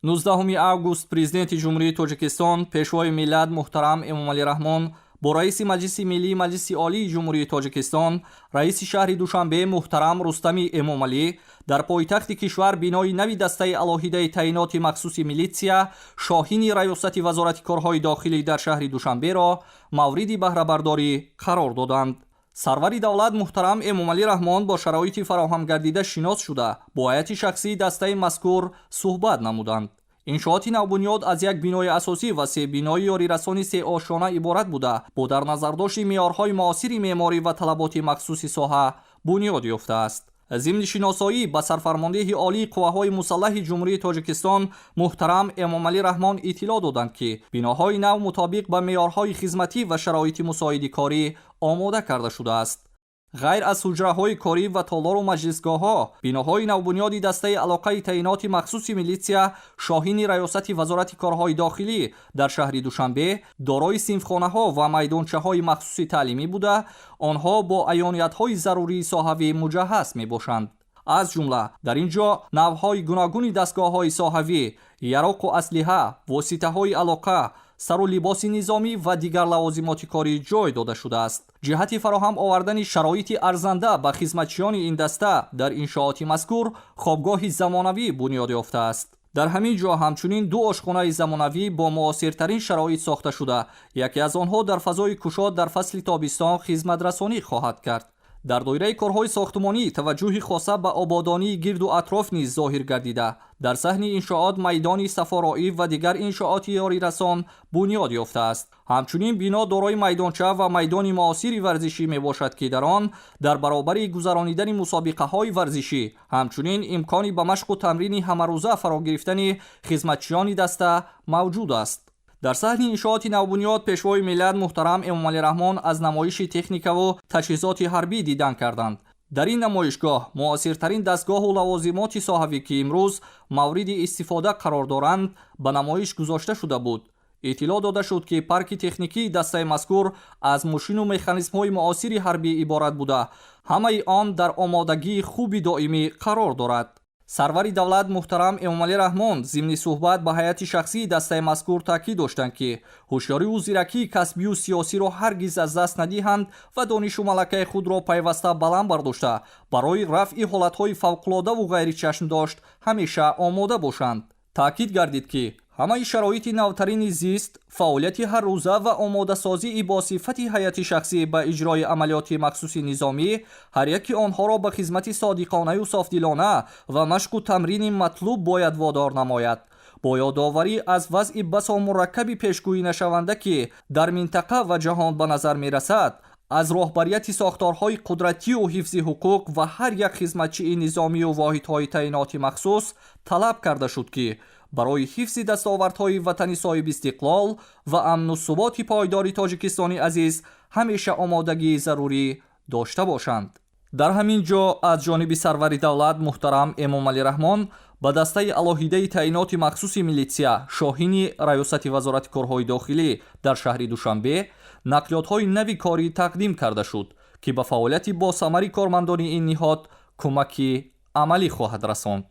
19 август Президенти Ҷумҳурии Тоҷикистон, Пешвои миллат муҳтарам Эмомалӣ Раҳмон бо раиси Маҷлиси Миллии Маҷлиси Олии Ҷумҳурии Тоҷикистон, раиси шаҳри Душанбе муҳтарам Рустами Эмомалӣ дар пойтахти кишвар бинои нави дастаи алоҳидаи таъиноти махсуси милитсия Шоҳини Раёсати Вазорати корҳои дохилӣ дар шаҳри Душанберо мавриди баҳрабардорӣ қарор доданд. Сарвари давлат муҳтарам Эмомалӣ Раҳмон бо шароити фароҳамгардида шинос шуда, бо ҳайати шахсии дастаи мазкур суҳбат намуданд. Иншооти навбунёд аз як бинои асосӣ ва се бинои ёрирасони сеошёна иборат буда, бо дар назардошти меъёрҳои муосири меъморӣ ва талаботи махсуси соҳа бунёд ёфтааст. Зимни шиносоӣ ба сарфармондеҳи олии қувваҳои мусаллаҳи Ҷумҳурии Тоҷикистон муҳтарам Эмомалӣ Раҳмон иттилоъ доданд, ки биноҳои нав мутобиқ ба меъёрҳои хизматӣ ва шароити мусоиди корӣ омода карда шудааст. Ғайр аз ҳуҷраҳои корӣ ва толору маҷлисгоҳҳо, биноҳои навбунёди дастаи алоқаи таъиноти махсуси милитсия Шоҳини Раёсати Вазорати корҳои дохилӣ дар шаҳри Душанбе дорои синфхонаҳо ва майдончаҳои махсуси таълимӣ буда, онҳо бо аёниятҳои зарурии соҳавӣ муҷаҳҳаз мебошанд. Аз ҷумла дар ин ҷо навъҳои гуногуни дастгоҳҳои соҳавӣ, яроқу аслиҳа, воситаҳои алоқа, сару либоси низомӣ ва дигар лавозимоти корӣ ҷой дода шудааст. Ҷиҳати фароҳам овардани шароити арзанда ба хизматчиёни ин даста дар иншооти мазкур хобгоҳи замонавӣ бунёд ёфтааст. Дар ҳамин ҷо ҳамчунин ду ошхонаи замонавӣ бо муосиртарин шароит сохта шуда, яке аз онҳо дар фазои кушод дар фасли тобистон хизматрасонӣ хоҳад кард. Дар доираи корҳои сохтмонӣ таваҷҷӯҳи хоса ба ободонии гирду атроф низ зоҳир гардида, дар саҳни иншоот майдони сафороӣ ва дигар иншооти ёрирасон бунёд ёфтааст. Ҳамчунин бино дорои майдонча ва майдони муосири варзишӣ мебошад, ки дар он дар баробари гузаронидани мусобиқаҳои варзишӣ, ҳамчунин имкони ба машқу тамрини ҳамарӯза фаро гирифтани хизматчиёни даста мавҷуд аст. Дар саҳни иншооти навбунёд Пешвои миллат муҳтарам Эмомалӣ Раҳмон аз намоиши техникаву таҷҳизоти ҳарбӣ дидан карданд. Дар ин намоишгоҳ муосиртарин дастгоҳу лавозимоти соҳавӣ, ки имрӯз мавриди истифода қарор доранд, ба намоиш гузошта шуда буд. Иттилоъ дода шуд, ки парки техникии дастаи мазкур аз мошину механизмҳои муосири ҳарбӣ иборат буда, ҳамаи он дар омодагии хуби доимӣ қарор дорад. Сарвари давлат муҳтарам Эмомалӣ Раҳмон зимни суҳбат ба ҳайати шахсии дастаи мазкур таъкид доштанд, ки ҳушёриву зиракии касбию сиёсиро ҳаргиз аз даст надиҳанд ва донишу малакаи худро пайваста баланд бардошта, барои рафъи ҳолатҳои фавқулодаву ғайричашмдошт ҳамеша омода бошанд. Таъкид гардид, ки ҳамаи шароити навтарини зист, фаъолияти ҳаррӯза ва омодасозии бо сифати ҳайати шахсӣ ба иҷрои амалиёти махсуси низомӣ ҳар яки онҳоро ба хизмати содиқонаю софдилона ва машқу тамрини матлуб бояд водор намояд. Бо ёдоварӣ аз вазъи басо мураккаби пешгӯӣ нашаванда, ки дар минтақа ва ҷаҳон ба назар мерасад, аз роҳбарияти сохторҳои қудратию ҳифзи ҳуқуқ ва ҳар як хизматчии низомию воҳидҳои таъиноти махсус талаб карда шуд, ки барои ҳифзи дастовардҳои ватани соҳибистиқлол ва амну суботи пойдори Тоҷикистони азиз ҳамеша омодагии зарурӣ дошта бошанд. Дар ҳамин ҷо аз ҷониби сарвари давлат муҳтарам Эмомалӣ Раҳмон ба дастаи алоҳидаи таъиноти махсуси милитсия Шоҳини Раёсати Вазорати корҳои дохилӣ дар шаҳри Душанбе нақлиётҳои нави корӣ тақдим карда шуд, ки ба фаъолияти босамари кормандони ин ниҳод кӯмаки амалӣ хоҳад расонд.